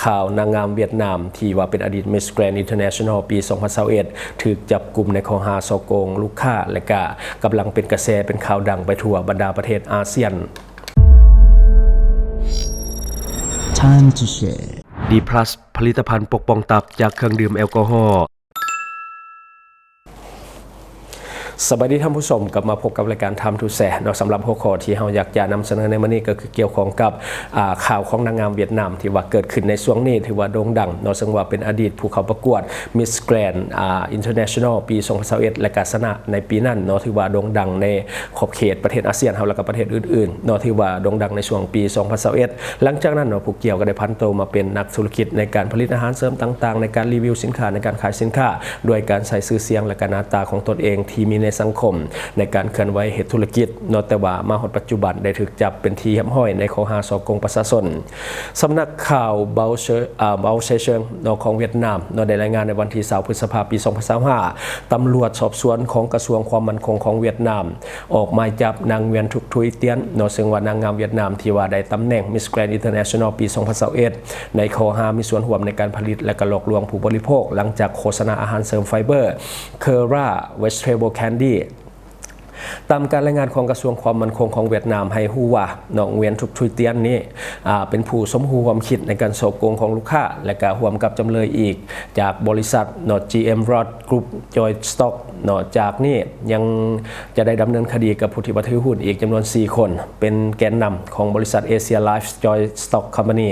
ຂ່າວນາງງາມຫວຽດນາມທີ່ວ່າເປັນອະດີດ Miss Grand International ປີສອງພັນຊາວເອັດ ຖືກຈັບກຸມໃນຂໍ້ຫາສໍ້ໂກງລູກຄ້າ ແລະ ກະກຳລັງເປັນກະແສເປັນຂ່າວດັງໄປທົ່ວບັນດາປະເທດອາຊຽນ. Time to share. ດີພລັສ ຜະລິດຕະພັນປົກປ້ອງຕັບຈາກເຄື່ອງດື່ມແອລກໍຮໍ. ສະບາຍດີທ່ານຜູ້ຊົມ, ກັບມາພົບກັບລາຍການ Time to Share ເນາະ. ສຳລັບຫົວຂໍ້ທີ່ເຮົາຢາກຈະນຳສະເໜີໃນມື້ນີ້ກໍຄືກ່ຽວຂ້ອງກັບ ອ່າ ຂ່າວຂອງນາງງາມຫວຽດນາມທີ່ວ່າເກີດຂຶ້ນໃນຊ່ວງນີ້ ຖືວ່າໂດ່ງດັງເນາະ, ເຊິ່ງວ່າເປັນອະດີດຜູ້ເຂົ້າປະກວດ Miss Grand ອ່າ International ປີສອງພັນຊາວເອັດ ແລະ ກະຊະນະໃນປີນັ້ນເນາະ, ຖືວ່າໂດ່ງດັງໃນຂອບເຂດປະເທດອາຊຽນເຮົາ ແລະ ກະປະເທດອື່ນໆເນາະ, ຖືວ່າໂດ່ງດັງໃນຊ່ວງປີສອງພັນຊາວເອັດ. ຫຼັງຈາກນັ້ນເນາະ ຜູ້ກ່ຽວກໍໄດ້ຜັນໂຕມາເປັນນັກທຸລະກິດໃນການຜະລິດອາຫານເສີມຕ່າງໆ, ໃນການຣີວິວສິນຄ້າ, ໃນການຂາຍສິນຄ້າ ດ້ວຍການໃຊ້ຊື່ສຽງ ແລະ ກະໜ້າຕາຂອງຕົນເອງທີ່ມີໃນສັງຄົມ ໃນການເຄື່ອນໄຫວເຮັດທຸລະກິດເນາະ, ແຕ່ວ່າມາຮອດປັດຈຸບັນໄດ້ຖືກຈັບເປັນທີ່ຮຽບຮ້ອຍໃນຂໍ້ຫາສໍ້ໂກງປະຊາຊົນ. ສຳນັກຂ່າວ Bao Sê-, ເອີ Bao Sê Sương ເນາະ ຂອງຫວຽດນາມເນາະ ໄດ້ລາຍງານໃນວັນທີຊາວ ພຶດສະພາ ປີສອງພັນຊາວຫ້າ ຕຳຫຼວດສອບສວນຂອງກະຊວງຄວາມໝັ້ນຄົງຂອງຫວຽດນາມ ອອກໝາຍຈັບນາງ Nguyen Thu Thoi Tien ເນາະ, ເຊິ່ງວ່ານາງງາມຫວຽດນາມທີ່ວ່າໄດ້ຕຳແໜ່ງ Miss Grand International ປີສອງພັນຊາວເອັດ ໃນຂໍ້ຫາມີສ່ວນຮ່ວມໃນການຜະລິດ ແລະ ກະຫຼອກລວງຜູ້ບໍລິໂພກ ຫຼັງຈາກໂຄສະນາອາຫານເສີມໄຟເບີ Kera Vegetable Candy. ຕາມການລາຍງານຂອງກະຊວງຄວາມໝັ້ນຄົງຂອງຫວຽດນາມໃຫ້ຮູ້ວ່າ ເນາະ Nguyen Thu Thoi Tien ນີ້ ອາ ເປັນຜູ້ສົມຮູ້ຮ່ວມຄິດໃນການສໍ້ໂກງຂອງລູກຄ້າ ແລະ ກະຮ່ວມກັບຈຳເລີຍອີກຈາກບໍລິສັດ ເນາະ GM Ross Group Joint Stock ເນາະ. ຈາກນີ້ຍັງຈະໄດ້ດຳເນີນຄະດີກັບຜູ້ທີ່ວ່າຖືຫຸ້ນອີກຈຳນວນສີ່ຄົນ ເປັນແກນນຳຂອງບໍລິສັດ Asia Life Joint Stock Company.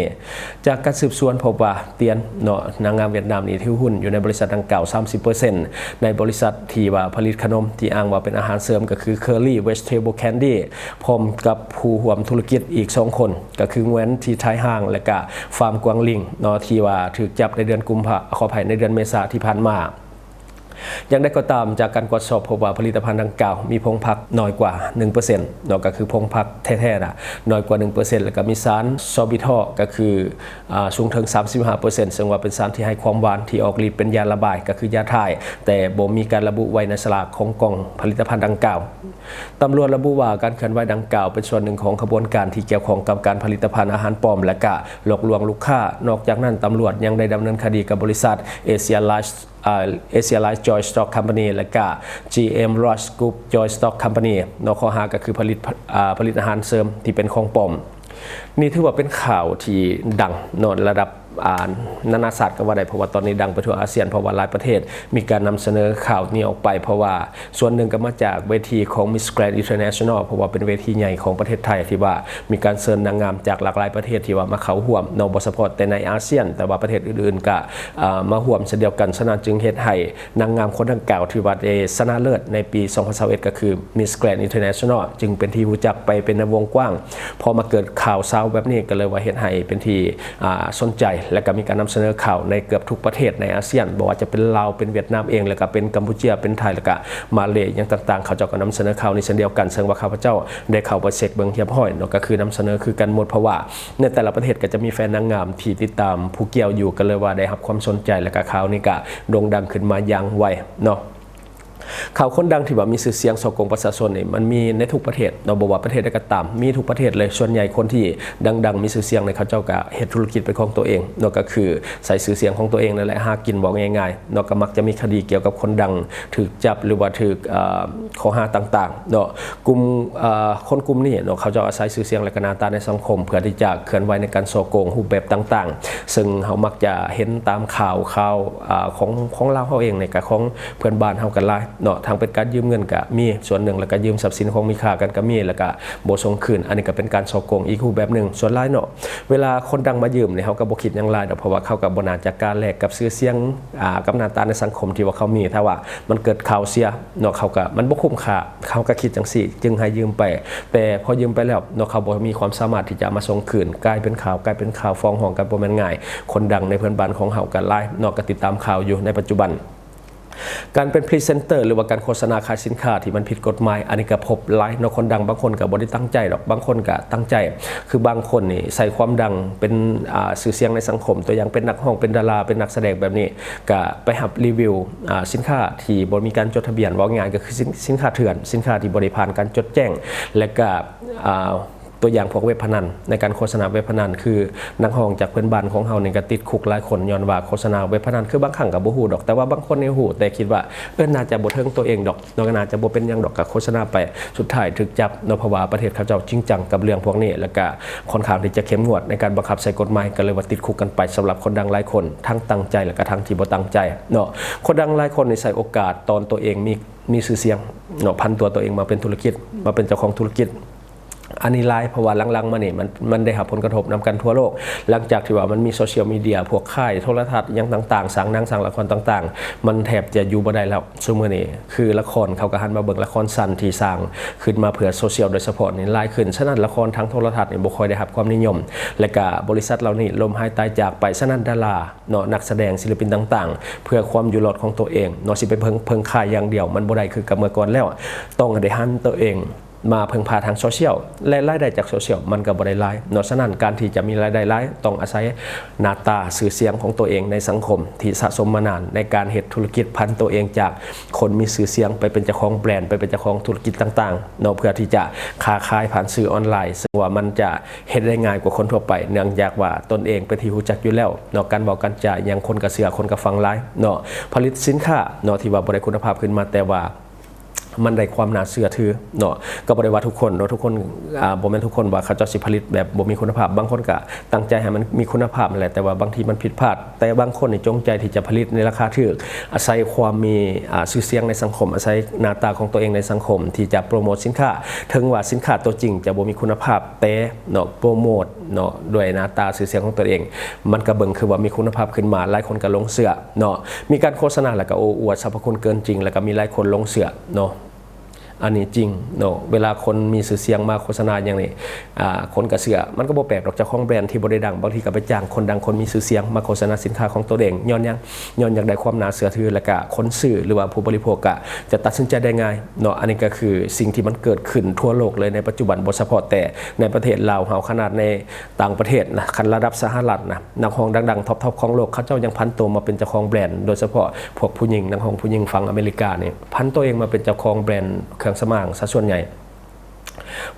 ຈາກການສືບສວນພົບວ່າ Tien ເນາະ ນາງງາມຫວຽດນາມນີ້ຖືຫຸ້ນຢູ່ໃນບໍລິສັດດັ່ງກ່າວສາມສິບເປີເຊັນ ໃນບໍລິສັດທີ່ວ່າຜະລິດຂະໜົມທີ່ອ້າງວ່າເປັນອາຫານເສີມ ກໍຄື Kera Vegetable Candy ພ້ອມກັບຜູ້ຮ່ວມທຸລະກິດອີກສອງຄົນ ກໍຄື Nguyen Thi Thai Hang ແລະ ກະ Pham Quang Linh ເນາະ ທີ່ວ່າຖືກຈັບໃນເດືອນກຸມພາ ຂໍອະໄພ ໃນເດືອນເມສາທີ່ຜ່ານມາ. ຢ່າງໃດກໍຕາມ ຈາກການກວດສອບພົບວ່າຜະລິດຕະພັນດັ່ງກ່າວມີຜົງຜັກໜ້ອຍກວ່າໜຶ່ງເປີເຊັນເນາະ, ກໍຄືຜົງຜັກແທ້ໆນະ ໜ້ອຍກວ່າໜຶ່ງເປີເຊັນ ແລ້ວກໍມີສານຊໍບິທໍ ກໍຄື ອາ ສູງເຖິງສາມສິບຫ້າເປີເຊັນ ເຊິ່ງວ່າເປັນສານທີ່ໃຫ້ຄວາມຫວານ ທີ່ອອກລິດເປັນຢາລະບາຍ ກໍຄືຢາຖ່າຍ, ແຕ່ບໍ່ມີການລະບຸໄວ້ໃນສະຫຼາກຂອງກ່ອງຜະລິດຕະພັນດັ່ງກ່າວ. ຕຳຫຼວດລະບຸວ່າການເຄື່ອນໄຫວດັ່ງກ່າວເປັນສ່ວນໜຶ່ງຂອງຂະບວນການທີ່ກ່ຽວຂ້ອງກັບການຜະລິດຕະພັນອາຫານປອມ ແລະ ກະຫຼອກລວງລູກຄ້າ. ນອກຈາກນັ້ນ ຕຳຫຼວດຍັງໄດ້ດຳເນີນຄະດີກັບບໍລິສັດ Asia Life ອາ Asia Life Joint Stock Company ແລະກະ GM Ross Group Joint Stock Company ເນາະ, ຂໍ້ຫາກໍຄືຜະລິດ ອາ ຜະລິດອາຫານເສີມທີ່ເປັນຂອງປອມ. ນີ້ຖືວ່າເປັນຂ່າວທີ່ດັງເນາະ ລະດັບ ອາ ນານາຊາດກໍວ່າໄດ້, ເພາະວ່າຕອນນີ້ດັງໄປທົ່ວອາຊຽນ ເພາະວ່າຫຼາຍປະເທດມີການນຳສະເໜີຂ່າວນີ້ອອກໄປ, ເພາະວ່າ ສ່ວນໜຶ່ງກໍມາຈາກເວທີຂອງ Miss Grand International ເພາະວ່າເປັນເວທີໃຫຍ່ຂອງປະເທດໄທ ທີ່ວ່າມີການເຊີນນາງງາມຈາກຫຼາກຫຼາຍປະເທດທີ່ວ່າມາເຂົ້າຮ່ວມເນາະ, ບໍ່ສະເພາະແຕ່ໃນອາຊຽນ ແຕ່ວ່າປະເທດອື່ນໆກໍ ເອີ ມາຮ່ວມເຊັ່ນດຽວກັນ. ສະນັ້ນຈຶ່ງເຮັດໃຫ້ນາງງາມຄົນດັ່ງກ່າວທີ່ວ່າໄດ້ຊະນະເລີດໃນປີສອງພັນຊາວເອັດ ກໍຄື Miss Grand International ຈຶ່ງເປັນທີ່ຮູ້ຈັກໄປເປັນໃນວົງກວ້າງ. ພໍມາເກີດຂ່າວເຊົ້າແບບນີ້ ກໍເລີຍວ່າເຮັດໃຫ້ເປັນທີ່ ອາ ສົນໃຈ ແລະກະມີການນຳສະເໜີຂ່າວໃນເກືອບທຸກປະເທດໃນອາຊຽນ, ບໍ່ວ່າຈະເປັນລາວ, ເປັນຫວຽດນາມເອງ ແລະກະເປັນກຳປູເຈຍ, ເປັນໄທ ແລະກະມາເລ ຫຍັງຕ່າງໆ ເຂົາເຈົ້າກໍນຳສະເໜີຂ່າວນີ້ເຊັ່ນດຽວກັນ. ເຊິ່ງວ່າຂ້າພະເຈົ້າໄດ້ເຂົ້າໄປເຊັກເບິ່ງຮຽບຮ້ອຍເນາະ, ກໍຄືນຳສະເໜີຄືກັນໝົດ, ເພາະວ່າໃນແຕ່ລະປະເທດກໍຈະມີແຟນນາງງາມທີ່ຕິດຕາມຜູ້ກ່ຽວຢູ່, ກໍເລີຍວ່າໄດ້ຮັບຄວາມສົນໃຈ ແລະກະຂ່າວນີ້ກະໂດ່ງດັງຂຶ້ນມາຢ່າງໄວເນາະ. ຂ່າວຄົນດັງທີ່ວ່າມີຊື່ສຽງສໍ້ໂກງປະຊາຊົນນີ້ ມັນມີໃນທຸກປະເທດເນາະ, ບໍ່ວ່າປະເທດໃດກໍຕາມ ມີທຸກປະເທດເລີຍ. ສ່ວນໃຫຍ່ຄົນທີ່ດັງໆ ມີຊື່ສຽງນີ້ ເຂົາເຈົ້າກໍເຮັດທຸລະກິດເປັນຂອງຕົວເອງເນາະ, ກໍຄືໃຊ້ຊື່ສຽງຂອງຕົວເອງນັ້ນແຫຼະຫາກິນ, ເວົ້າງ່າຍໆເນາະ. ກໍມັກຈະມີຄະດີກ່ຽວກັບຄົນດັງຖືກຈັບ ຫຼືວ່າຖືກ ເອີ ຂໍ້ຫາຕ່າງໆເນາະ. ກຸ່ມ ເອີ ຄົນກຸ່ມນີ້ເນາະ ເຂົາເຈົ້າອາໄສຊື່ສຽງ ແລະກະໜ້າຕາໃນສັງຄົມ ເພື່ອທີ່ຈະເຄື່ອນໄຫວໃນການສໍ້ໂກງຮູບແບບຕ່າງໆ ເຊິ່ງເຮົາມັກຈະເຫັນຕາມຂ່າວ ຂ່າວ ອາ ຂອງ ຂອງລາວເຮົາເອງນີ້ ກະຂອງ ເພື່ອນບ້ານເຮົາກໍຫຼາຍເນາະ, ທັງເປັນການຢືມເງິນກໍມີສ່ວນໜຶ່ງ ແລ້ວກໍຢືມຊັບສິນຂອງມີຄ່າກັນກໍມີ, ແລ້ວກໍບໍ່ສົ່ງຄືນ. ອັນນີ້ກໍເປັນການສໍ້ໂກງອີກຮູບແບບໜຶ່ງ. ສ່ວນຫຼາຍເນາະ ເວລາຄົນດັງມາຢືມນີ້ ເຮົາກໍບໍ່ຄິດຫຍັງຫຼາຍດອກ, ເພາະວ່າເຂົາກໍບໍ່ໜ້າຈະກ້າແລກກັບຊື່ສຽງ ອາ ກັບໜ້າຕາໃນສັງຄົມທີ່ວ່າເຂົາມີ. ຖ້າວ່າມັນເກີດຂ່າວເສຍເນາະ, ເຂົາກໍ ມັນບໍ່ຄຸ້ມຄ່າ, ເຂົາກໍຄິດຈັ່ງຊີ້ ຈຶ່ງໃຫ້ຢືມໄປ. ແຕ່ພໍຢືມໄປແລ້ວເນາະ ເຂົາບໍ່ມີຄວາມສາມາດທີ່ຈະເອົາມາສົ່ງຄືນ, ກາຍເປັນຂ່າວ ກາຍເປັນຂ່າວຟ້ອງຮ້ອງກັນບໍ່ແມ່ນງ່າຍ. ຄົນດັງໃນເພື່ອນບ້ານຂອງເຮົາກໍຫຼາຍເນາະ, ກໍຕິດຕາມຂ່າວຢູ່ໃນປັດຈຸບັນ. ການເປັນພຣີເຊັນເຕີ ຫຼືວ່າການໂຄສະນາຂາຍສິນຄ້າທີ່ມັນຜິດກົດໝາຍ ອັນນີ້ກໍພົບຫຼາຍເນາະ. ຄົນດັງບາງຄົນກໍບໍ່ໄດ້ຕັ້ງໃຈດອກ, ບາງຄົນກໍຕັ້ງໃຈ. ຄືບາງຄົນນີ້ໃຊ້ຄວາມດັງເປັນ ອາ ຊື່ສຽງໃນສັງຄົມ, ຕົວຢ່າງເປັນນັກຮ້ອງ, ເປັນດາລາ, ເປັນນັກສະແດງແບບນີ້, ກໍໄປຮັບຣີວິວ ອາ ສິນຄ້າທີ່ບໍ່ມີການຈົດທະບຽນ, ເວົ້າງ່າຍໆກໍຄືສິນ ສິນຄ້າເຖື່ອນ, ສິນຄ້າທີ່ບໍ່ໄດ້ຜ່ານການຈົດແຈ້ງ ແລະກະ ອາ ຕົວຢ່າງພວກເວັບພະນັນ ໃນການໂຄສະນາເວັບພະນັນ ຄືນັກຮ້ອງຈາກເພື່ອນບ້ານຂອງເຮົານີ້ກໍຕິດຄຸກຫຼາຍຄົນ ຍ້ອນວ່າໂຄສະນາເວັບພະນັນ. ຄືບາງຄັ້ງກໍບໍ່ຮູ້ດອກ ແຕ່ວ່າບາງຄົນນີ້ຮູ້ ແຕ່ຄິດວ່າ ເອີ ໜ້າຈະບໍ່ເຖິງຕົວເອງດອກເນາະ ກໍໜ້າຈະບໍ່ເປັນຫຍັງດອກ ກໍໂຄສະນາໄປ ສຸດທ້າຍຖືກຈັບເນາະ ເພາະວ່າປະເທດເຂົາເຈົ້າຈິງຈັງກັບເລື່ອງພວກນີ້ ແລ້ວກໍຄ່ອນຂ້າງທີ່ຈະເຂັ້ມງວດໃນການບັງຄັບໃຊ້ກົດໝາຍ ກໍເລີຍວ່າຕິດຄຸກກັນໄປ ສຳລັບຄົນດັງຫຼາຍຄົນ ທັງຕັ້ງໃຈ ແລ້ວກໍທັງທີ່ບໍ່ຕັ້ງໃຈເນາະ. ຄົນດັງຫຼາຍຄົນນີ້ໃຊ້ໂອກາດຕອນຕົວເອງມີ ມີຊື່ສຽງເນາະ ຜັນຕົວຕົວເອງມາເປັນທຸລະກິດ ມາເປັນເຈົ້າຂອງທຸລະກິດ. ອັນນີ້ຫຼາຍ ເພາະວ່າຫຼັງໆມານີ້ ມັນ ມັນໄດ້ຮັບຜົນກະທົບນຳກັນທົ່ວໂລກ ຫຼັງຈາກທີ່ວ່າມັນມີໂຊຊຽວມີເດຍ ພວກຄ້າຍໂທລະທັດຫຍັງຕ່າງໆ ສ້າງໜັງສ້າງລະຄອນຕ່າງໆ ມັນແທບຈະຢູ່ບໍ່ໄດ້ແລ້ວ. ຊຸມື້ນີ້ຄືລະຄອນ ເຂົາກໍຫັນມາເບິ່ງລະຄອນສັ້ນທີ່ສ້າງຂຶ້ນມາເພື່ອໂຊຊຽວໂດຍສະເພາະນີ້ຫຼາຍຂຶ້ນ. ສະນັ້ນລະຄອນທາງໂທລະທັດນີ້ບໍ່ຄ່ອຍໄດ້ຮັບຄວາມນິຍົມ ແລະກະບໍລິສັດເຫຼົ່ານີ້ລົ້ມຫາຍຕາຍຈາກໄປ. ສະນັ້ນດາລາເນາະ ນັກສະແດງ ສິລະປິນຕ່າງໆ ເພື່ອຄວາມຢູ່ລອດຂອງຕົວເອງເນາະ ຊິໄປເພິ່ງ ເພິ່ງພາຢ່າງດຽວ ມັນບໍ່ໄດ້ຄືກັບເມື່ອກ່ອນແລ້ວ. ຕ້ອງໄດ້ຫັນຕົວເອງ ມາເພິ່ງພາທາງໂຊຊຽວ ແລະ ລາຍໄດ້ຈາກໂຊຊຽວມັນກໍບໍ່ໄດ້ຫຼາຍເນາະ. ສະນັ້ນ ການທີ່ຈະມີລາຍໄດ້ຫຼາຍ ຕ້ອງອາໄສໜ້າຕາຊື່ສຽງຂອງຕົວເອງໃນສັງຄົມທີ່ສະສົມມານານ ໃນການເຮັດທຸລະກິດ ຜັນຕົວເອງຈາກຄົນມີຊື່ສຽງ ໄປເປັນເຈົ້າຂອງແບຣນ ໄປເປັນເຈົ້າຂອງທຸລະກິດຕ່າງໆເນາະ ເພື່ອທີ່ຈະຄ້າຂາຍຜ່ານສື່ອອນລາຍ ເຊິ່ງວ່າມັນຈະເຮັດໄດ້ງ່າຍກວ່າຄົນທົ່ວໄປ ເນື່ອງຈາກວ່າຕົນເອງເປັນທີ່ຮູ້ຈັກຢູ່ແລ້ວເນາະ ການເວົ້າການຈາຫຍັງຄົນກໍເຊື່ອ ຄົນກໍຟັງຫຼາຍເນາະ. ຜະລິດສິນຄ້າເນາະ ທີ່ວ່າບໍ່ໄດ້ຄຸນນະພາບຂຶ້ນມາ ແຕ່ວ່າ ມັນໄດ້ຄວາມໜ້າເຊື່ອຖືເນາະ. ກໍບໍ່ໄດ້ວ່າທຸກຄົນເນາະ ທຸກຄົນ ອາ ບໍ່ແມ່ນທຸກຄົນວ່າເຂົາເຈົ້າຊິຜະລິດແບບບໍ່ມີຄຸນນະພາບ. ບາງຄົນກໍຕັ້ງໃຈໃຫ້ມັນມີຄຸນນະພາບຫັ້ນແຫຼະ ແຕ່ວ່າບາງທີມັນຜິດພາດ. ແຕ່ບາງຄົນນີ້ຈົງໃຈທີ່ຈະຜະລິດໃນລາຄາຖືກ ອາໄສຄວາມມີ ອາ ຊື່ສຽງໃນສັງຄົມ ອາໄສໜ້າຕາຂອງຕົວເອງໃນສັງຄົມ ທີ່ຈະໂປຣໂມດສິນຄ້າ. ເຖິງວ່າສິນຄ້າຕົວຈິງຈະບໍ່ມີຄຸນນະພາບ ແຕ່ເນາະ ໂປຣໂມດ ເນາະ ດ້ວຍໜ້າຕາຊື່ສຽງຂອງຕົນເອງ ມັນກະເບິ່ງຄືວ່າມີຄຸນນະພາບຂຶ້ນມາ ຫຼາຍຄົນກະຫຼົງເຊື່ອເນາະ. ມີການໂຄສະນາ ແລ້ວກະໂອ້ອວດສັບພະຄຸນເກີນຈິງ ແລ້ວກະມີຫຼາຍຄົນຫຼົງເຊື່ອເນາະ. ອັນນີ້ຈິງເນາະ ເວລາຄົນມີຊື່ສຽງມາໂຄສະນາຫຍັງນີ້ ອາ ຄົນກະເຊື່ອ. ມັນກະບໍ່ແປກດອກ ເຈົ້າຂອງແບຣນທີ່ບໍ່ໄດ້ດັງ ບາງທີກະໄປຈ້າງຄົນດັງຄົນມີຊື່ສຽງມາໂຄສະນາສິນຄ້າຂອງຕົນເອງ ຍ້ອນຫຍັງ? ຍ້ອນຢາກໄດ້ຄວາມໜ້າເຊື່ອຖື ແລ້ວກະຄົນຊື້ ຫຼືວ່າຜູ້ບໍລິໂພກກະຈະຕັດສິນໃຈໄດ້ງ່າຍເນາະ. ອັນນີ້ກະຄືສິ່ງທີ່ມັນເກີດຂຶ້ນທົ່ວໂລກເລີຍໃນປັດຈຸບັນ ບໍ່ສະເພາະແຕ່ໃນປະເທດລາວເຮົາ ຂະໜາດໃນ ຕ່າງປະເທດນະ ຄັນລະດັບສະຫະລັດນະ ນັກຮ້ອງດັງໆ ທອບໆຂອງໂລກ ເຂົາເຈົ້າຍັງຜັນໂຕມາເປັນເຈົ້າຂອງແບຣນ ໂດຍສະເພາະພວກຜູ້ຍິງ ນັກຮ້ອງຜູ້ຍິງຝັ່ງອາເມລິການີ້ ຜັນໂຕເອງມາເປັນເຈົ້າຂອງແບຣນເຄື່ອງສຳອາງຊະສ່ວນໃຫຍ່.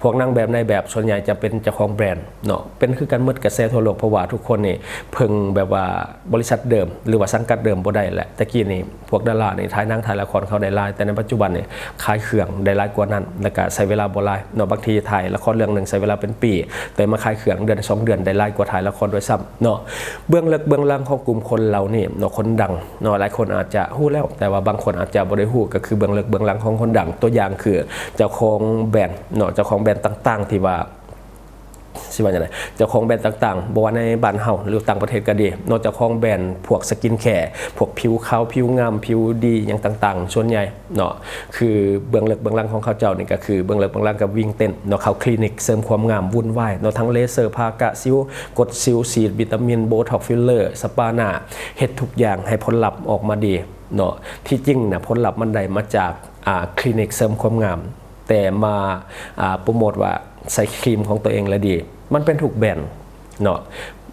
ພວກນາງແບບນາຍແບບສ່ວນໃຫຍ່ຈະເປັນເຈົ້າຂອງແບຣນເນາະ ເປັນຄືກັນໝົດ ກະແສທົ່ວໂລກ ເພາະວ່າທຸກຄົນນີ້ເພິ່ງແບບວ່າ ບໍລິສັດເດີມ ຫຼືວ່າສັງກັດເດີມບໍ່ໄດ້ແຫຼະ. ແຕ່ກີ້ນີ້ພວກດາລານີ້ ຖ່າຍໜັງຖ່າຍລະຄອນເຂົາໄດ້ຫຼາຍ ແຕ່ໃນປັດຈຸບັນນີ້ຂາຍເຄື່ອງໄດ້ຫຼາຍກວ່ານັ້ນ ແລ້ວກະໃຊ້ເວລາບໍ່ຫຼາຍເນາະ. ບາງທີຖ່າຍລະຄອນເລື່ອງໜຶ່ງໃຊ້ເວລາເປັນປີ ແຕ່ມາຂາຍເຄື່ອງເດືອນສອງເດືອນໄດ້ຫຼາຍກວ່າຖ່າຍລະຄອນດ້ວຍຊ້ຳເນາະ. ເບື້ອງເລິກເບື້ອງຫຼັງຂອງກຸ່ມຄົນເຫຼົ່ານີ້ເນາະ ຄົນດັງເນາະ ຫຼາຍຄົນອາດຈະຮູ້ແລ້ວ ແຕ່ວ່າບາງຄົນອາດຈະບໍ່ໄດ້ຮູ້ ກໍຄືເບື້ອງເລິກເບື້ອງຫຼັງຂອງຄົນດັງ. ຕົວຢ່າງຄືເຈົ້າຂອງແບຣນເນາະ ເຈົ້າຂອງແບຣນຕ່າງໆ ທີ່ວ່າ ຊິວ່າຈັ່ງໃດ ເຈົ້າຂອງແບຣນຕ່າງໆ ບໍ່ວ່າໃນບ້ານເຮົາ ຫຼືຕ່າງປະເທດກໍດີເນາະ ເຈົ້າຂອງແບຣນພວກສະກິນແຄ ພວກຜິວຂາວ ຜິວງາມ ຜິວດີຫຍັງຕ່າງໆ ສ່ວນໃຫຍ່ເນາະ ຄືເບື້ອງເລິກເບື້ອງຫຼັງຂອງເຂົາເຈົ້ານີ້ ກໍຄືເບື້ອງເລິກເບື້ອງຫຼັງກໍວິ່ງເຕັ້ນເນາະ ເຂົ້າຄລີນິກເສີມຄວາມງາມວຸ່ນວາຍເນາະ ທັງເລເຊີ ຜ່າກະສິວ ກົດສິວ ສີດວິຕາມິນ ໂບທັອກ ຟິລເລີ ສະປາໜ້າ ເຮັດທຸກຢ່າງໃຫ້ຜົນລັບອອກມາດີເນາະ. ທີ່ຈິງນະ ຜົນລັບມັນໄດ້ມາຈາກ ອາ ຄລີນິກເສີມຄວາມງາມ ແຕ່ມາ ອາ ໂປຣໂມດວ່າໃສ່ຄຣີມຂອງຕົວເອງແລ້ວດີ ມັນເປັນທຸກແບຣນເນາະ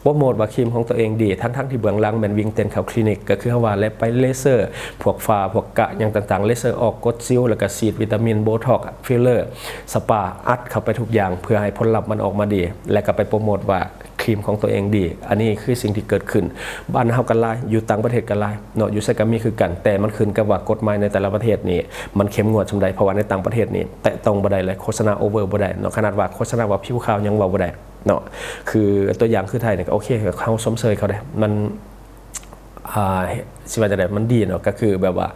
ໂປຣໂມດວ່າຄຣີມຂອງຕົວເອງດີ ທັງໆທີ່ເບື້ອງຫຼັງແມ່ນວິ່ງເຕັ້ນເຂົ້າຄລີນິກ ກໍຄືເຮົາວ່າແຫຼະ ໄປເລເຊີ ພວກຝ້າ ພວກກະຫຍັງຕ່າງໆ ເລເຊີອອກ ກົດສິວ ແລ້ວກະສີດວິຕາມິນ ໂບທັອກ ຟິລເລີ ສະປາ ອັດເຂົ້າໄປທຸກຢ່າງ ເພື່ອໃຫ້ຜົນລັບມັນອອກມາດີ ແລ້ວກະໄປໂປຣໂມດວ່າ ຄຣີມຂອງຕົວເອງດີ. ອັນນີ້ຄືສິ່ງທີ່ເກີດຂຶ້ນ ບ້ານເຮົາກໍຫຼາຍ ຢູ່ຕ່າງປະເທດກໍຫຼາຍເນາະ ຢູ່ໃສກໍມີຄືກັນ ແຕ່ມັນຂຶ້ນກັບວ່າກົດໝາຍໃນແຕ່ລະປະເທດນີ້ມັນເຂັ້ມງວດສ່ຳໃດ ເພາະວ່າໃນຕ່າງປະເທດນີ້ແຕະຕ້ອງບໍ່ໄດ້ເລີຍ ໂຄສະນາໂອເວີບໍ່ໄດ້ເນາະ ຂະໜາດວ່າໂຄສະນາວ່າຜິວຂາວຍັງເວົ້າບໍ່ໄດ້ເນາະ. ຄືຕົວຢ່າງຄືໄທນີ້ ໂອເຄ ເຮົາຊົມເຊີຍເຂົາເດ້ ມັນ ອ່າ ຊິວ່າຈັ່ງໃດ ມັນດີເນາະ ກໍຄືແບບວ່າ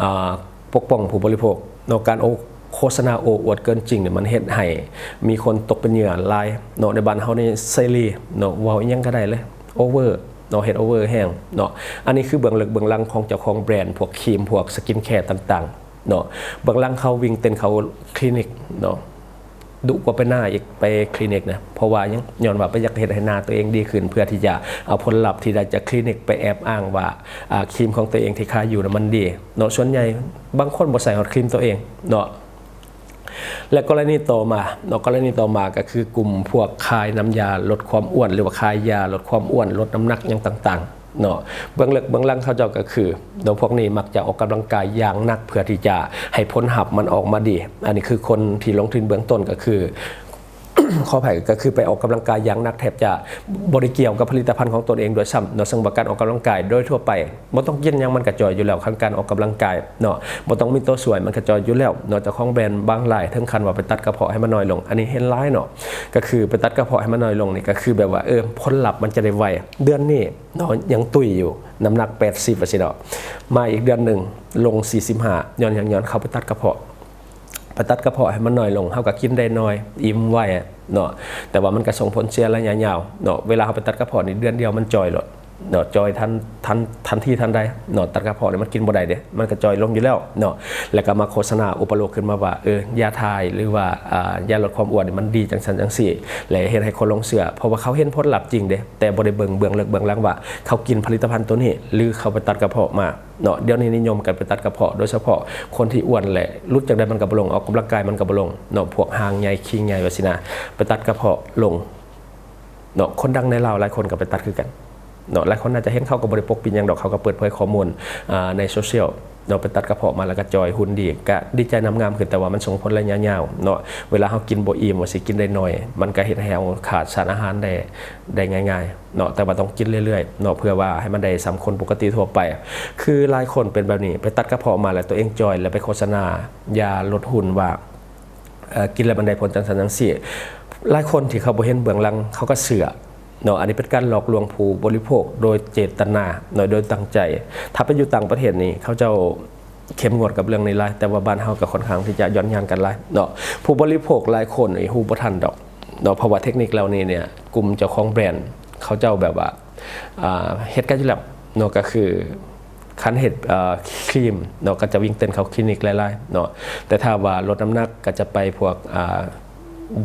ອ່າ ປົກປ້ອງຜູ້ບໍລິໂພກເນາະ ການໂອ ໂຄສະນາໂອ້ອວດເກີນຈິງນີ້ ມັນເຮັດໃຫ້ມີຄົນຕົກເປັນເຫຍື່ອຫຼາຍເນາະ. ໃນບ້ານເຮົານີ້ເສລີເນາະ ເວົ້າອີ່ຫຍັງກໍໄດ້ເລີຍ ໂອເວີເນາະ ເຮັດໂອເວີແຮງເນາະ. ອັນນີ້ຄືເບື້ອງເລິກເບື້ອງຫຼັງຂອງເຈົ້າຂອງແບຣນ ພວກຄຣີມ ພວກສະກິນແຄຕ່າງໆເນາະ. ເບື້ອງຫຼັງເຂົາວິ່ງເຕັ້ນເຂົ້າຄລີນິກເນາະ ດຸກວ່າໄປໜ້າອີກ ໄປຄລີນິກນະ ເພາະວ່າຫຍັງ? ຍ້ອນວ່າໄປຢາກເຮັດໃຫ້ໜ້າຕົວເອງດີຂຶ້ນ ເພື່ອທີ່ຈະເອົາຜົນລັບທີ່ໄດ້ຈາກຄລີນິກໄປແອບອ້າງວ່າ ອາ ຄຣີມຂອງຕົວເອງທີ່ຂາຍຢູ່ນະມັນດີເນາະ. ສ່ວນໃຫຍ່ບາງຄົນບໍ່ໃສ່ຮອດຄຣີມຕົວເອງເນາະ. ແລະ ກໍລະນີຕໍ່ມາເນາະ ກໍລະນີຕໍ່ມາກໍຄືກຸ່ມພວກຂາຍນ້ຳຢາລົດຄວາມອ້ວນ ຫຼືວ່າຂາຍຢາລົດຄວາມອ້ວນ ລົດນ້ຳໜັກຫຍັງຕ່າງໆ ເນາະ. ເບື້ອງເລິກເບື້ອງຫຼັງເຂົາເຈົ້າກໍຄືເນາະ ພວກນີ້ມັກຈະອອກກຳລັງກາຍຢ່າງໜັກ ເພື່ອທີ່ຈະໃຫ້ຜົນຮັບມັນອອກມາດີ. ອັນນີ້ຄືຄົນທີ່ລົງທຶນເບື້ອງຕົ້ນ ກໍຄື ຂໍອະໄພ ກໍຄືໄປອອກກຳລັງກາຍຢ່າງໜັກ ແທບຈະບໍ່ໄດ້ກ່ຽວກັບຜະລິດຕະພັນຂອງຕົນເອງດ້ວຍຊ້ຳເນາະ. ເຊິ່ງວ່າການອອກກຳລັງກາຍໂດຍທົ່ວໄປ ບໍ່ຕ້ອງກິນຫຍັງມັນກໍຈ່ອຍຢູ່ແລ້ວ. ຄັນການອອກກຳລັງກາຍເນາະ ບໍ່ຕ້ອງມີຕົວຊ່ວຍ ມັນກໍຈ່ອຍຢູ່ແລ້ວເນາະ. ເຈົ້າຂອງແບຣນບາງລາຍເຖິງຂັ້ນວ່າໄປຕັດກະເພາະໃຫ້ມັນນ້ອຍລົງ. ອັນນີ້ເຫັນຫຼາຍເນາະ ກໍຄືໄປຕັດກະເພາະໃຫ້ມັນນ້ອຍລົງນີ້ ກໍຄືແບບວ່າ ເອີ ຜົນລັບມັນຈະໄດ້ໄວ ເດືອນນີ້ເນາະ ຍັງຕຸ້ຍຢູ່ ນ້ຳໜັກແປດສິບວ່າຊີ້ເນາະ ມາອີກເດືອນໜຶ່ງລົງສີ່ສິບຫ້າ ຍ້ອນຫຍັງ? ຍ້ອນເຂົາໄປຕັດກະເພາະ ໄປຕັດກະເພາະໃຫ້ມັນນ້ອຍລົງ ເຮົາກໍກິນໄດ້ໜ້ອຍ ອີ່ມໄວເນາະ ແຕ່ວ່າມັນກໍສົ່ງຜົນເສຍໄລຍະຍາວເນາະ. ເວລາເຮົາໄປຕັດກະເພາະນີ້ ເດືອນດຽວມັນຈ່ອຍໂລດເນາະ ຈ່ອຍທັນ ທັນ ທັນທີທັນໃດເນາະ. ຕັດກະເພາະນີ້ມັນກິນບໍ່ໄດ້ເດ້ ມັນກໍຈ່ອຍລົງຢູ່ແລ້ວເນາະ. ແລ້ວກໍມາໂຄສະນາອຸປະໂລກຂຶ້ນມາວ່າ ເອີ ຢາຖ່າຍ ຫຼືວ່າ ອ່າ ຢາລົດຄວາມອ້ວນນີ້ມັນດີຈັ່ງຊັ້ນຈັ່ງຊີ້ ແລະ ເຮັດໃຫ້ຄົນຫຼົງເຊື່ອ ເພາະວ່າເຂົາເຫັນຜົນລັບຈິງເດ້ ແຕ່ບໍ່ໄດ້ເບິ່ງເບື້ອງເລິກເບື້ອງຫຼັງວ່າ ເຂົາກິນຜະລິດຕະພັນໂຕນີ້ ຫຼືເຂົາໄປຕັດກະເພາະມາ ເນາະ. ດຽວນີ້ນິຍົມກັນໄປຕັດກະເພາະ ໂດຍສະເພາະຄົນທີ່ອ້ວນ ແລະ ຫຼຸດຈັ່ງໃດມັນກໍບໍ່ລົງ ອອກກຳລັງກາຍມັນກໍບໍ່ລົງເນາະ. ພວກຮ່າງໃຫຍ່ ຄີງໃຫຍ່ວ່າຊີ້ນະ ໄປຕັດກະເພາະລົງເນາະ. ຄົນດັງໃນລາວຫຼາຍຄົນກໍໄປຕັດຄືກັນເນາະ. ຫຼາຍຄົນອາດຈະເຫັນ ເຂົາກໍບໍ່ໄດ້ປົກປິດຫຍັງດອກ ເຂົາກໍເປີດເຜີຍຂໍ້ມູນ ອ່າ ໃນໂຊຊຽວເນາະ. ໄປຕັດກະເພາະມາແລ້ວກໍຈ່ອຍ ຫຸ່ນດີ ກໍດີໃຈນຳ ງາມຂຶ້ນ ແຕ່ວ່າມັນສົ່ງຜົນໄລຍະຍາວເນາະ. ເວລາເຮົາກິນບໍ່ອີ່ມ ວ່າຊິກິນໄດ້ໜ້ອຍ ມັນກໍເຮັດໃຫ້ເຮົາຂາດສານອາຫານໄດ້ ໄດ້ງ່າຍໆເນາະ. ແຕ່ວ່າຕ້ອງກິນເລື້ອຍໆເນາະ ເພື່ອວ່າໃຫ້ມັນໄດ້ສ່ຳຄົນປົກກະຕິທົ່ວໄປ. ຄືຫຼາຍຄົນເປັນແບບນີ້ ໄປຕັດກະເພາະມາແລ້ວຕົວເອງຈ່ອຍ ແລ້ວໄປໂຄສະນາຢາລົດຫຸ່ນວ່າ ເອີ ກິນແລ້ວມັນໄດ້ຜົນຈັ່ງຊັ້ນຈັ່ງຊີ້. ຫຼາຍຄົນທີ່ເຂົາບໍ່ເຫັນເບື້ອງຫຼັງ ເຂົາກໍເຊື່ອເນາະ. ອັນນີ້ເປັນການຫຼອກລວງຜູ້ບໍລິໂພກໂດຍເຈດຕະນາເນາະ ໂດຍຕັ້ງໃຈ. ຖ້າໄປຢູ່ຕ່າງປະເທດນີ້ ເຂົາເຈົ້າເຂັ້ມງວດກັບເລື່ອງນີ້ຫຼາຍ ແຕ່ວ່າບ້ານເຮົາກໍຄ່ອນຂ້າງທີ່ຈະຢ່ອນຍານກັນຫຼາຍເນາະ. ຜູ້ບໍລິໂພກຫຼາຍຄົນນີ້ຮູ້ບໍ່ທັນດອກເນາະ ເພາະວ່າເທັກນິກເຫຼົ່ານີ້ເນຍ ກຸ່ມເຈົ້າຂອງແບຣນເຂົາເຈົ້າແບບວ່າ ອ່າ ເຮັດກັນຢູ່ແລ້ວເນາະ. ກໍຄືຄັນເຮັດ ເອີ ຄຣີມເນາະ ກໍຈະວິ່ງເຕັ້ນເຂົ້າຄລີນິກຫຼາຍໆເນາະ. ແຕ່ຖ້າວ່າລົດນ້ຳໜັກກໍຈະໄປພວກ ອ່າ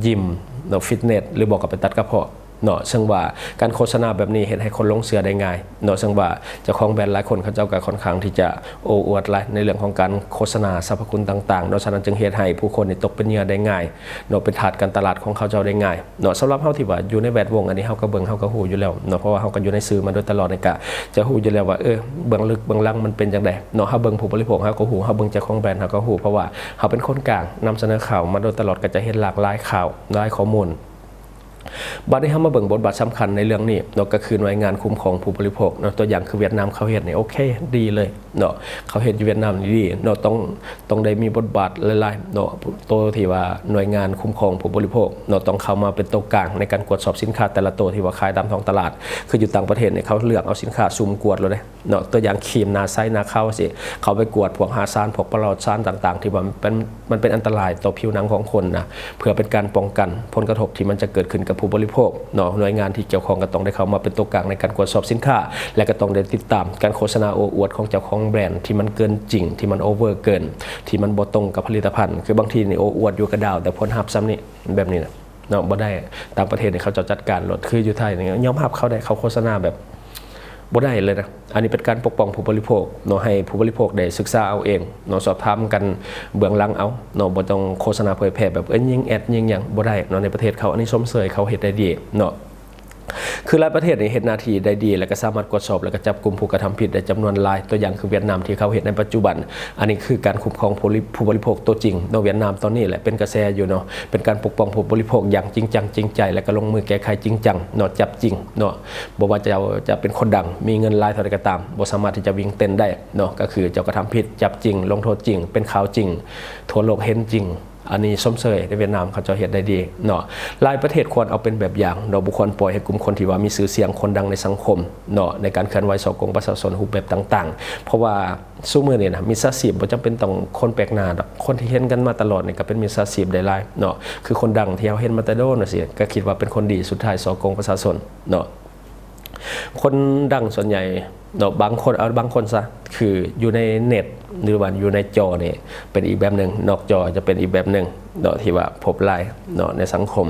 ຢິມເນາະ ຟິດເນັດ ຫຼືບໍ່ກໍໄປຕັດກະເພາະເນາະ. ເຊິ່ງວ່າການໂຄສະນາແບບນີ້ເຮັດໃຫ້ຄົນຫຼົງເຊື່ອໄດ້ງ່າຍເນາະ. ເຊິ່ງວ່າເຈົ້າຂອງແບຣນຫຼາຍຄົນ ເຂົາເຈົ້າກໍຄ່ອນຂ້າງທີ່ຈະໂອ້ອວດຫຼາຍໃນເລື່ອງຂອງການໂຄສະນາສັບພະຄຸນຕ່າງໆເນາະ. ສະນັ້ນຈຶ່ງເຮັດໃຫ້ຜູ້ຄົນນີ້ຕົກເປັນເຫຍື່ອໄດ້ງ່າຍເນາະ ເປັນທາດການຕະຫຼາດຂອງເຂົາເຈົ້າໄດ້ງ່າຍ ເນາະ. ສຳລັບເຮົາທີ່ວ່າຢູ່ໃນແວດວົງອັນນີ້ ເຮົາກໍເບິ່ງ ເຮົາກໍຮູ້ຢູ່ແລ້ວເນາະ ເພາະວ່າເຮົາກໍຢູ່ໃນສື່ມາໂດຍຕະຫຼອດນີ້ ກໍຈະຮູ້ຢູ່ແລ້ວວ່າ ເອີ ເບື້ອງເລິກເບື້ອງຫຼັງມັນເປັນຈັ່ງໃດເນາະ. ເຮົາເບິ່ງຜູ້ບໍລິໂພກ ເຮົາກໍຮູ້ ເຮົາເບິ່ງເຈົ້າຂອງແບຣນ ເຮົາກໍຮູ້ ເພາະວ່າເຮົາເປັນຄົນກາງນຳສະເໜີຂ່າວມາໂດຍຕະຫຼອດ ກໍຈະເຫັນຫຼາກຫຼາຍຂ່າວ ຫຼາຍຂໍ້ມູນ. ບັດນີ້ເຮົາມາເບິ່ງບົດບາດສຳຄັນໃນເລື່ອງນີ້ເນາະ ກໍຄືໜ່ວຍງານຄຸ້ມຄອງຜູ້ບໍລິໂພກເນາະ. ຕົວຢ່າງຄືຫວຽດນາມ ເຂົາເຮັດນີ້ໂອເຄ ດີເລີຍເນາະ ເຂົາເຮັດຢູ່ຫວຽດນາມນີ້ດີເນາະ. ຕ້ອງ ຕ້ອງໄດ້ມີບົດບາດຫຼາຍໆເນາະ ໂຕທີ່ວ່າໜ່ວຍງານຄຸ້ມຄອງຜູ້ບໍລິໂພກເນາະ ຕ້ອງເຂົ້າມາເປັນໂຕກາງໃນການກວດສອບສິນຄ້າແຕ່ລະໂຕທີ່ວ່າຂາຍຕາມທ້ອງຕະຫຼາດ. ຄືຢູ່ຕ່າງປະເທດນີ້ ເຂົາເລືອກເອົາສິນຄ້າສຸ່ມກວດໂລດເດ້ເນາະ. ຕົວຢ່າງຄຣີມໜ້າໃສໜ້າຂາວຊີ້ ເຂົາໄປກວດພວກຮາຊານ ພວກປະຫຼອດສານຕ່າງໆ ທີ່ວ່າມັນເປັນ ມັນເປັນອັນຕະລາຍຕໍ່ຜິວໜັງຂອງຄົນນະ ເພື່ອເປັນການປ້ອງກັນຜົນກະທົບທີ່ມັນຈະເກີດຂຶ້ນກັບຜູ້ບໍລິໂພກເນາະ. ໜ່ວຍງານທີ່ກ່ຽວຂ້ອງກໍຕ້ອງໄດ້ເຂົ້າມາເປັນໂຕກາງໃນການກວດສອບສິນຄ້າ ແລະ ກໍຕ້ອງໄດ້ຕິດຕາມການໂຄສະນາໂອ້ອວດຂອງເຈົ້າຂອງແບຣນທີ່ມັນເກີນຈິງ ທີ່ມັນໂອເວີເກີນ ທີ່ມັນບໍ່ຕົງກັບຜະລິດຕະພັນ. ຄືບາງທີນີ້ໂອ້ອວດຢູ່ກະດາວ ແຕ່ຜົນຮັບສ່ຳນີ້ ແບບນີ້ນະເນາະ ບໍ່ໄດ້. ຕ່າງປະເທດນີ້ເຂົາເຈົ້າຈັດການໂລດ ຄືຢູ່ໄທນີ້ຍອມຮັບເຂົາໄດ້ ເຂົາໂຄສະນາແບບບໍ່ໄດ້ເລີຍນະ. ອັນນີ້ເປັນການປົກປ້ອງຜູ້ບໍລິໂພກເນາະ ໃຫ້ຜູ້ບໍລິໂພກໄດ້ສຶກສາເອົາເອງເນາະ ສອບຖາມກັນເບື້ອງຫຼັງເອົາເນາະ. ບໍ່ຕ້ອງໂຄສະນາເຜີຍແຜ່ແບບ ເອີ ຍິງແອດຍິງຫຍັງ ບໍ່ໄດ້ເນາະ. ໃນປະເທດເຂົາ ອັນນີ້ຊົມເຊີຍ ເຂົາເຮັດໄດ້ດີເນາະ. ຄືຫຼາຍປະເທດນີ້ເຮັດໜ້າທີ່ໄດ້ດີ ແລ້ວກໍສາມາດກວດສອບ ແລ້ວກໍຈັບກຸ່ມຜູ້ກະທຳຜິດໄດ້ຈຳນວນຫຼາຍ. ຕົວຢ່າງຄືຫວຽດນາມທີ່ເຂົາເຮັດໃນປັດຈຸບັນ ອັນນີ້ຄືການຄຸ້ມຄອງຜູ້ບໍລິ ຜູ້ບໍລິໂພກຕົວຈິງເນາະ. ຫວຽດນາມຕອນນີ້ແຫຼະເປັນກະແສຢູ່ເນາະ ເປັນການປົກປ້ອງຜູ້ບໍລິໂພກຢ່າງຈິງຈັງຈິງໃຈ ແລ້ວກໍລົງມືແກ້ໄຂຈິງຈັງເນາະ ຈັບຈິງເນາະ. ບໍ່ວ່າເຈົ້າຈະເປັນຄົນດັງ ມີເງິນຫຼາຍເທົ່າໃດກໍຕາມ ບໍ່ສາມາດທີ່ຈະວິ່ງເຕັ້ນໄດ້ເນາະ. ກໍຄືເຈົ້າກະທຳຜິດ ຈັບຈິງ ລົງໂທດຈິງ ເປັນຂ່າວຈິງ ທົ່ວໂລກເຫັນຈິງ. ອັນນີ້ຊົມເຊີຍໃນຫວຽດນາມ ເຂົາເຈົ້າເຮັດໄດ້ດີເນາະ. ຫຼາຍປະເທດຄວນເອົາເປັນແບບຢ່າງເນາະ ບໍ່ຄວນປ່ອຍໃຫ້ກຸ່ມຄົນທີ່ວ່າມີຊື່ສຽງ ຄົນດັງໃນສັງຄົມເນາະ ໃນການເຄື່ອນໄຫວສໍ້ໂກງປະຊາຊົນຮູບແບບຕ່າງໆ. ເພາະວ່າຊຸມື້ນີ້ນະ ມິດສາຊີບບໍ່ຈຳເປັນຕ້ອງຄົນແປກໜ້າດອກ ຄົນທີ່ເຫັນກັນມາຕະຫຼອດນີ້ກໍເປັນມິດສາຊີບໄດ້ຫຼາຍເນາະ. ຄືຄົນດັງທີ່ເຮົາເຫັນມາແຕ່ດົນວ່າຊີ້ ກໍຄິດວ່າເປັນຄົນດີ ສຸດທ້າຍສໍ້ໂກງປະຊາຊົນເນາະ. ຄົນດັງສ່ວນໃຫຍ່ເນາະ ບາງຄົນ ເອົາບາງຄົນຊະ ຄືຢູ່ໃນເນັດ ຫຼືວ່າຢູ່ໃນຈໍນີ້ເປັນອີກແບບໜຶ່ງ ນອກຈໍຈະເປັນອີກແບບໜຶ່ງເນາະ ທີ່ວ່າພົບຫຼາຍເນາະໃນສັງຄົມ.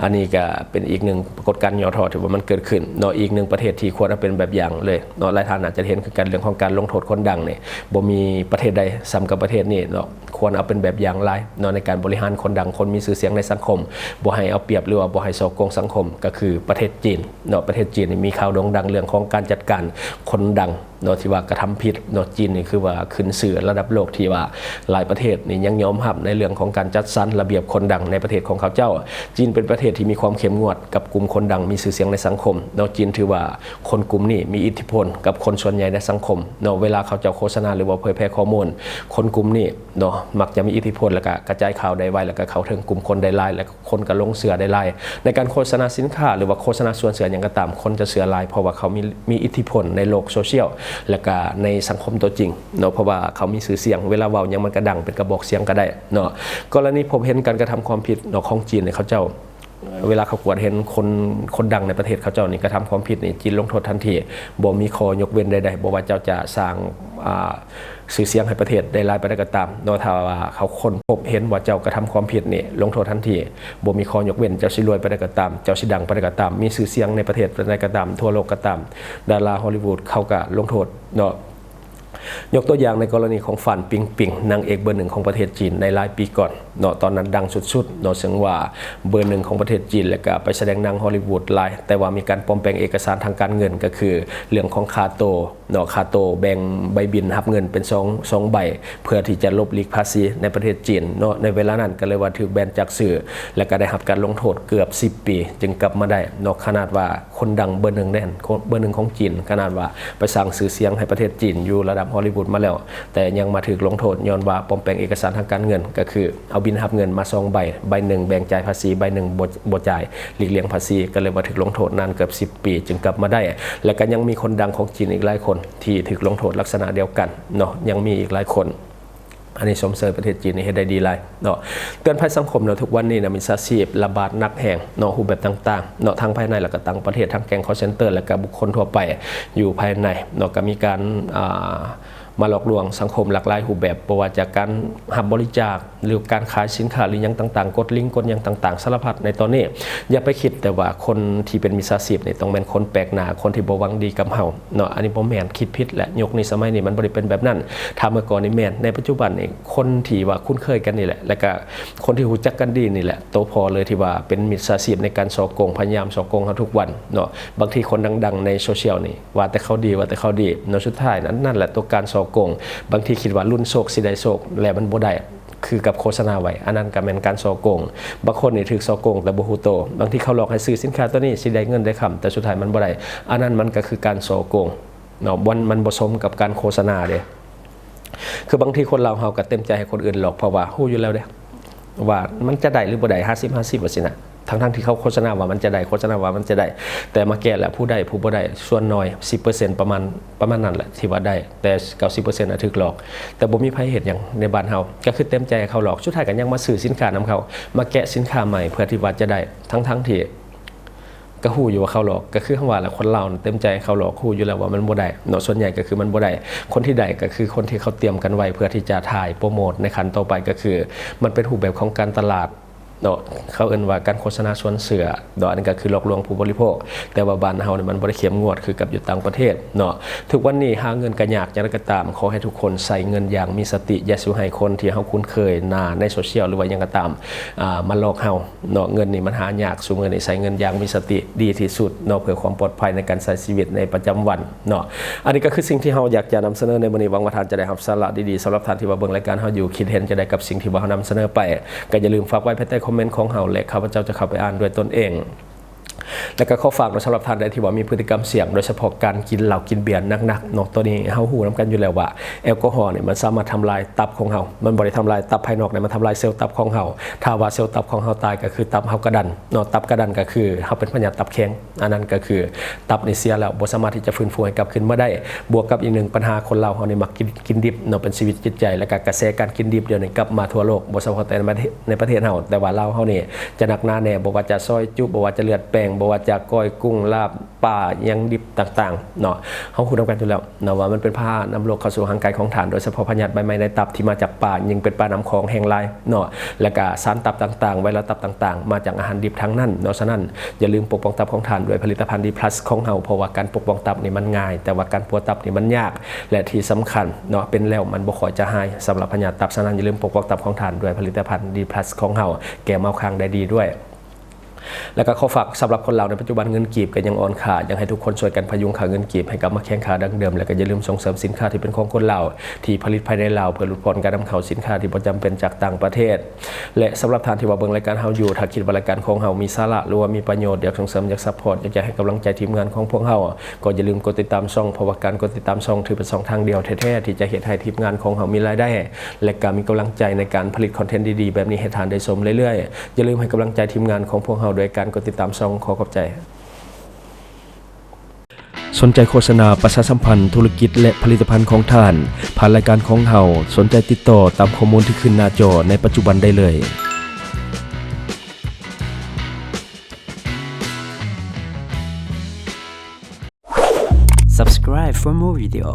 ອັນນີ້ກະເປັນອີກໜຶ່ງປາກົດການຫຍໍ້ທໍ້ທີ່ວ່າມັນເກີດຂຶ້ນເນາະ. ອີກໜຶ່ງປະເທດທີ່ຄວນເອົາເປັນແບບຢ່າງເລີຍເນາະ ຫຼາຍທ່ານອາດຈະເຫັນຄືກັນ ເລື່ອງຂອງການລົງໂທດຄົນດັງນີ້ ບໍ່ມີປະເທດໃດສ່ຳກັບປະເທດນີ້ເນາະ. ຄວນເອົາເປັນແບບຢ່າງຫຼາຍເນາະ ໃນການບໍລິຫານຄົນດັງ ຄົນມີຊື່ສຽງໃນສັງຄົມ ບໍ່ໃຫ້ເອົາປຽບ ຫຼືວ່າບໍ່ໃຫ້ສໍ້ໂກງສັງຄົມ ກໍຄືປະເທດຈີນເນາະ. ປະເທດຈີນນີ້ມີຂ່າວໂດ່ງດັງເລື່ອງຂອງການຈັດການ ຄົນດັງເນາະ ທີ່ວ່າກະທຳຜິດເນາະ. ຈີນນີ້ຄືວ່າຂຶ້ນຊື່ລະດັບໂລກ ທີ່ວ່າຫຼາຍປະເທດນີ້ຍັງຍອມຮັບໃນເລື່ອງຂອງການຈັດສັນລະບຽບຄົນດັງໃນປະເທດຂອງເຂົາເຈົ້າ. ຈີນເປັນປະເທດທີ່ມີຄວາມເຂັ້ມງວດກັບກຸ່ມຄົນດັງມີຊື່ສຽງໃນສັງຄົມເນາະ. ຈີນຖືວ່າຄົນກຸ່ມນີ້ມີອິດທິພົນກັບຄົນສ່ວນໃຫຍ່ໃນສັງຄົມເນາະ. ເວລາເຂົາເຈົ້າໂຄສະນາ ຫຼືວ່າເຜີຍແຜ່ຂໍ້ມູນ ຄົນກຸ່ມນີ້ເນາະ ມັກຈະມີອິດທິພົນ ແລ້ວກະກະຈາຍຂ່າວໄດ້ໄວ ແລ້ວກະເຂົ້າເຖິງກຸ່ມຄົນໄດ້ຫຼາຍ ແລ້ວ ຄົນກໍຫຼົງເຊື່ອໄດ້ຫຼາຍ. ໃນການໂຄສະນາສິນຄ້າ ຫຼືວ່າໂຄສະນາສ່ວນເຊື່ອຫຍັງກໍຕາມ, ຄົນຈະເຊື່ອຫຼາຍ ເພາະວ່າເຂົາມີ ມີອິດທິພົນໃນໂລກໂຊຊຽວ ແລ້ວກໍໃນສັງຄົມຕົວຈິງເນາະ, ເພາະວ່າເຂົາມີຊື່ສຽງ, ເວລາເວົ້າຫຍັງມັນກໍດັງ ເປັນກະບອກສຽງກໍໄດ້ເນາະ. ກໍລະນີພົບເຫັນການກະທຳຄວາມຜິດເນາະ ຂອງຈີນນີ້ ເຂົາເຈົ້າ ເວລາເຂົາກວດເຫັນຄົນ ຄົນດັງໃນປະເທດເຂົາເຈົ້ານີ້ກະທຳຄວາມຜິດນີ້ ຈີນລົງໂທດທັນທີ, ບໍ່ມີຂໍ້ຍົກເວັ້ນໃດໆ, ບໍ່ວ່າເຈົ້າຈະສ້າງ ອ່າ ຊື່ສຽງໃຫ້ປະເທດໄດ້ຫຼາຍປານໃດກໍຕາມເນາະ, ຖ້າວ່າເຂົາຄົ້ນພົບເຫັນວ່າເຈົ້າກະທຳຄວາມຜິດນີ້ ລົງໂທດທັນທີ, ບໍ່ມີຂໍ້ຍົກເວັ້ນ. ເຈົ້າຊິລວຍປານໃດກໍຕາມ, ເຈົ້າຊິດັງປານໃດກໍຕາມ, ມີຊື່ສຽງໃນປະເທດປານໃດກໍຕາມ, ທົ່ວໂລກກໍຕາມ, ດາລາຮໍລີວູດເຂົາກໍລົງໂທດເນາະ. ຍົກຕົວຢ່າງໃນກໍລະນີຂອງຟານປິງປິງ, ນາງເອກເບີໜຶ່ງຂອງປະເທດຈີນໃນຫຼາຍປີກ່ອນເນາະ, ຕອນນັ້ນດັງສຸດໆເນາະ, ເຊິ່ງວ່າເບີໜຶ່ງຂອງປະເທດຈີນ ແລ້ວກໍໄປສະແດງໜັງຮໍລີວູດຫຼາຍ, ແຕ່ວ່າມີການປອມແປງເອກະສານທາງການເງິນ, ກໍຄືເລື່ອງຂອງຄ່າໂຕ ເນາະ, ຄ່າໂຕແບ່ງໃບບິນຮັບເງິນເປັນສອງ ສອງໃບ ເພື່ອທີ່ຈະຫຼົບຫຼີກພາສີໃນປະເທດຈີນເນາະ. ໃນເວລານັ້ນກໍເລີຍວ່າຖືກແບນຈາກສື່ ແລ້ວກໍໄດ້ຮັບການລົງໂທດເກືອບສິບປີຈຶ່ງກັບມາໄດ້ເນາະ. ຂະໜາດວ່າຄົນດັງເບີໜຶ່ງເດ້ ເບີໜຶ່ງຂອງຈີນ ຂະໜາດວ່າໄປສ້າງຊື່ສຽງໃຫ້ປະເທດຈີນຢູ່ລະດັບຮໍລີວູດມາແລ້ວ, ແຕ່ຍັງມາຖືກລົງໂທດຍ້ອນວ່າປອມແປງເອກະສານທາງການເງິນ, ກໍຄືເອົາບິນຮັບເງິນມາສອງໃບ, ໃບໜຶ່ງແບ່ງຈ່າຍພາສີ, ໃບໜຶ່ງບໍ່ ບໍ່ຈ່າຍ ຫຼີກລ່ຽງພາສີ, ກໍເລີຍວ່າຖືກລົງໂທດນານເກືອບສິບປີຈຶ່ງກັບມາໄດ້. ແລ້ວກໍຍັງມີຄົນດັງຂອງຈີນອີກຫຼາຍຄົນ ທີ່ຖືກລົງໂທດລັກສະນະດຽວກັນເນາະ, ຍັງມີອີກຫຼາຍຄົນ. ອັນນີ້ຊົມເຊີຍປະເທດຈີນນີ້ເຮັດໄດ້ດີຫຼາຍເນາະ. ເຕືອນໄພສັງຄົມເນາະ, ທຸກວັນນີ້ນະ ມິດສາຊີບລະບາດໜັກແຮງເນາະ, ຮູບແບບຕ່າງໆເນາະ, ທັງພາຍໃນ ແລ້ວກໍຕ່າງປະເທດ, ທັງແກ້ງຄອລເຊັນເຕີ ແລ້ວກໍບຸກຄົນທົ່ວໄປຢູ່ພາຍໃນເນາະ, ກໍມີການ ອ່າ ມາຫຼອກລວງສັງຄົມຫຼາກຫຼາຍຮູບແບບ, ບໍ່ວ່າຈາກການຮັບບໍລິຈາກ ຫຼືການຂາຍສິນຄ້າ ຫຼືຫຍັງຕ່າງໆ, ກົດລິງ ກົດຫຍັງຕ່າງໆ ສາລະພັດໃນຕອນນີ້. ຢ່າໄປຄິດແຕ່ວ່າຄົນທີ່ເປັນມິດສາຊີບນີ້ຕ້ອງແມ່ນຄົນແປກໜ້າ, ຄົນທີ່ບໍ່ຫວັງດີກັບເຮົາເນາະ, ອັນນີ້ບໍ່ແມ່ນ, ຄິດຜິດແຫຼະ. ຍຸກນີ້ສະໄໝນີ້ມັນບໍ່ໄດ້ເປັນແບບນັ້ນ. ຖ້າເມື່ອກ່ອນນີ້ແມ່ນ, ໃນປັດຈຸບັນນີ້ ຄົນທີ່ວ່າຄຸ້ນເຄີຍກັນນີ້ແຫຼະ ແລ້ວກະຄົນທີ່ຮູ້ຈັກກັນດີນີ້ແຫຼະ ໂຕພໍເລີຍທີ່ວ່າເປັນມິດສາຊີບໃນການສໍ້ໂກງ, ພະຍາຍາມສໍ້ໂກງເຮົາທຸກວັນເນາະ. ບາງທີຄົນດັງໆໃນໂຊຊຽວນີ້ ວ່າແຕ່ເຂົາດີ, ວ່າແຕ່ເຂົາດີເນາະ, ສຸດທ້າຍນັ້ນ ນັ້ນແຫຼະໂຕການສໍ້ໂກງ. ບາງທີຄິດວ່າລຸ້ນໂຊກຊິໄດ້ໂຊກ ແລະມັນບໍ່ໄດ້ ຄືກັບໂຄສະນາໄວ້, ອັນນັ້ນກໍແມ່ນການສໍ້ໂກງ. ບາງຄົນນີ້ຖືກສໍ້ໂກງແຕ່ບໍ່ຮູ້ໂຕ, ບາງທີເຂົາຫຼອກໃຫ້ຊື້ສິນຄ້າໂຕນີ້ຊິໄດ້ເງິນໄດ້ຄຳ, ແຕ່ສຸດທ້າຍມັນບໍ່ໄດ້, ອັນນັ້ນມັນກໍຄືການສໍ້ໂກງເນາະ, ມັນ ມັນບໍ່ສົມກັບການໂຄສະນາເດ້. ຄືບາງທີຄົນລາວເຮົາກໍເຕັມໃຈໃຫ້ຄົນອື່ນຫຼອກ ເພາະວ່າຮູ້ຢູ່ແລ້ວເດ້ ວ່າມັນຈະໄດ້ຫຼືບໍ່ໄດ້ ຫ້າສິບຫ້າສິບ ວ່າຊີ້ນະ, ທັງໆທີ່ເຂົາໂຄສະນາວ່າມັນຈະໄດ້, ໂຄສະນາວ່າມັນຈະໄດ້, ແຕ່ມາແກະແລ້ວ ຜູ້ໄດ້ຜູ້ບໍ່ໄດ້ສ່ວນໜ້ອຍ ສິບເປີເຊັນ ປະມານ ປະມານນັ້ນແຫຼະທີ່ວ່າໄດ້, ແຕ່ເກົ້າສິບເປີເຊັນນະຖືກຫຼອກ. ແຕ່ບໍ່ມີໃຜເຮັດຫຍັງໃນບ້ານເຮົາ, ກໍຄືເຕັມໃຈໃຫ້ເຂົາຫຼອກ, ສຸດທ້າຍກໍຍັງມາຊື້ສິນຄ້ານຳເຂົາ, ມາແກະສິນຄ້າໃໝ່ເພື່ອທີ່ວ່າຈະໄດ້, ທັງໆທີ່ ກໍຮູ້ຢູ່ວ່າເຂົາຫຼອກ. ກໍຄືເຮົາວ່າແຫຼະ ຄົນລາວເຕັມໃຈເຂົາຫຼອກ, ຮູ້ຢູ່ແລ້ວວ່າມັນບໍ່ໄດ້ເນາະ, ສ່ວນໃຫຍ່ກໍຄືມັນບໍ່ໄດ້. ຄົນທີ່ໄດ້ກໍຄືຄົນທີ່ເຂົາຕຽມກັນໄວ້ ເພື່ອທີ່ຈະຖ່າຍໂປຣໂມດໃນຂັ້ນຕໍ່ໄປ, ກໍຄືມັນເປັນຮູບແບບຂອງການຕະຫຼາດເນາະ, ເຂົາເອີ້ນວ່າການໂຄສະນາຊວນເຊື່ອເນາະ, ອັນນີ້ກໍຄືຫຼອກລວງຜູ້ບໍລິໂພກ. ແຕ່ວ່າບ້ານເຮົານີ້ມັນບໍ່ໄດ້ເຂັ້ມງວດຄືກັບຢູ່ຕ່າງປະເທດເນາະ. ທຸກວັນນີ້ຫາເງິນກໍຍາກ, ຢ່າງໃດກໍຕາມ ຂໍໃຫ້ທຸກຄົນໃຊ້ເງິນຢ່າງມີສະຕິ, ຢ່າສູ່ໃຫ້ຄົນທີ່ເຮົາຄຸ້ນເຄີຍໜ້າໃນໂຊຊຽວ ຫຼືວ່າຫຍັງກໍຕາມ ອ່າ ມາຫຼອກເຮົາ ເນາະ. ເງິນນີ້ມັນຫາຍາກ, ຊຸມມື້ນີ້ໃຊ້ເງິນຢ່າງມີສະຕິດີທີ່ສຸດເນາະ ເພື່ອຄວາມປອດໄພໃນການໃຊ້ຊີວິດໃນປະຈຳວັນເນາະ. ອັນນີ້ກໍຄືສິ່ງທີ່ເຮົາຢາກຈະນຳສະເໜີໃນມື້ນີ້, ຫວັງວ່າທ່ານຈະໄດ້ຮັບສາລະດີໆ. ສຳລັບທ່ານທີ່ວ່າເບິ່ງລາຍການເຮົາຢູ່, ຄິດເຫັນຈັ່ງໃດກັບສິ່ງທີ່ວ່າເຮົານຳສະເໜີໄປ, ກໍຢ່າລືມຝາກໄວ້ພາຍໃຕ້ຄອມເມັນຂອງເຮົາ ແລະ ຂ້າພະເຈົ້າຈະເຂົ້າໄປອ່ານດ້ວຍຕົນເອງ. ແລ້ວກໍຂໍຝາກເນາະ, ສຳລັບທ່ານໃດທີ່ວ່າມີພຶດຕິກຳສ່ຽງ, ໂດຍສະເພາະການກິນເຫຼົ້າກິນເບຍໜັກໆເນາະ, ໂຕນີ້ເຮົາຮູ້ນຳກັນຢູ່ແລ້ວວ່າ ແອລກໍຮໍນີ້ມັນສາມາດທຳລາຍຕັບຂອງເຮົາ, ມັນບໍ່ໄດ້ທຳລາຍຕັບພາຍນອກໃດ, ມັນທຳລາຍເຊວຕັບຂອງເຮົາ. ຖ້າວ່າເຊວຕັບຂອງເຮົາຕາຍ ກໍຄືຕັບເຮົາກະດັນເນາະ, ຕັບກະດັນກໍຄືເຮົາເປັນພະຍາດຕັບແຂງ, ອັນນັ້ນກໍຄືຕັບນີ້ເສຍແລ້ວ ບໍ່ສາມາດທີ່ຈະຟື້ນຟູໃຫ້ກັບຄືນມາໄດ້. ບວກກັບອີກໜຶ່ງປັນຫາ ຄົນລາວເຮົານີ້ມັກກິນ ກິນດິບເນາະ, ເປັນຊີວິດຈິດໃຈ, ແລ້ວກໍກະແສການກິນດິບດຽວນີ້ກັບມາທົ່ວໂລກ, ບໍ່ສະເພາະແຕ່ໃນປະເທດ ໃນປະເທດເຮົາ, ແຕ່ວ່າລາວເຮົານີ້ຈະໜັກໜາແດ່, ບໍ່ວ່າຈະຊອຍຈຸ, ບໍ່ວ່າຈະເລືອດແປງ, ບໍ່ວ່າຈະກ້ອຍ, ກຸ້ງ, ລາບ, ປາ ຫຍັງດິບຕ່າງໆເນາະ. ເຮົາຮູ້ນຳກັນຢູ່ແລ້ວເນາະວ່າມັນເປັນພາຫະນຳໂລກເຂົ້າສູ່ຮ່າງກາຍຂອງທ່ານ, ໂດຍສະເພາະພະຍາດໃບໄມ້ໃນຕັບທີ່ມາຈາກປາ ຍິ່ງເປັນປານ້ຳຂອງແຮງຫຼາຍເນາະ, ແລ້ວກະສານຕັບຕ່າງໆ, ໄວຣັສຕັບຕ່າງໆ ມາຈາກອາຫານດິບທັງນັ້ນເນາະ. ສະນັ້ນ ຢ່າລືມປົກປ້ອງຕັບຂອງທ່ານດ້ວຍຜະລິດຕະພັນ ດີພລັສ ຂອງເຮົາ, ເພາະວ່າການປົກປ້ອງຕັບນີ້ມັນງ່າຍ, ແຕ່ວ່າການປົວຕັບນີ້ມັນຍາກ ແລະ ທີ່ສຳຄັນເນາະ ເປັນແລ້ວມັນບໍ່ຄ່ອຍຈະຫາຍສຳລັບພະຍາດຕັບ. ສະນັ້ນ ຢ່າລືມປົກປ້ອງຕັບຂອງທ່ານດ້ວຍຜະລິດຕະພັນ ດີພລັສ ຂອງເຮົາ, ແກ້ເມົາຄ້າງໄດ້ດີດ້ວຍ. ແລະກໍຂໍຝາກສຳລັບຄົນລາວໃນປັດຈຸບັນເງິນກີບກໍຍັງອ່ອນຄ່າ, ຢາກໃຫ້ທຸກຄົນຊ່ວຍກັນພະຍຸງຄ່າເງິນກີບໃຫ້ກັບມາແຂງຄ່າດັ່ງເດີມ ແລະກໍຢ່າລືມສົ່ງເສີມສິນຄ້າທີ່ເປັນຂອງຄົນລາວ ທີ່ຜະລິດພາຍໃນລາວ ເພື່ອຫຼຸດຜ່ອນການນຳເຂົ້າສິນຄ້າທີ່ບໍ່ຈຳເປັນຈາກຕ່າງປະເທດ. ແລະສຳລັບທ່ານທີ່ວ່າເບິ່ງລາຍການເຮົາຢູ່, ຖ້າຄິດວ່າລາຍການຂອງເຮົາມີສາລະ ຫຼືວ່າມີປະໂຫຍດ, ຢາກສົ່ງເສີມ, ຢາກຊັບພອດ, ຢາກຈະໃຫ້ກຳລັງໃຈທີມງານຂອງພວກເຮົາ, ກໍຢ່າລືມກົດຕິດຕາມຊ່ອງ, ເພາະວ່າການກົດຕິດຕາມຊ່ອງຖືເປັນຊ່ອງທາງດຽວແທ້ໆ ທີ່ຈະເຮັດໃຫ້ທີມງານຂອງເຮົາມີລາຍໄດ້ ແລະກໍມີກຳລັງໃຈໃນການຜະລິດຄອນເທັນດີໆແບບນີ້ໃຫ້ທ່ານໄດ້ຊົມເລື້ອຍໆ. ຢ່າລືມໃຫ້ກຳລັງໃຈທີມງານຂອງພວກເຮົາໂດຍການກົດຕິດຕາມຊ່ອງ. ຂໍຂອບໃຈ. ສົນໃຈໂຄສະນາປະຊາສຳພັນທຸລະກິດ ແລະ ຜະລິດຕະພັນຂອງທ່ານ ຜ່ານລາຍການຂອງເຮົາ, ສົນໃຈຕິດຕໍ່ຕາມຂໍ້ມູນທີ່ຂຶ້ນໜ້າຈໍໃນປັດຈຸບັນໄດ້ເລີຍ. Subscribe for more video.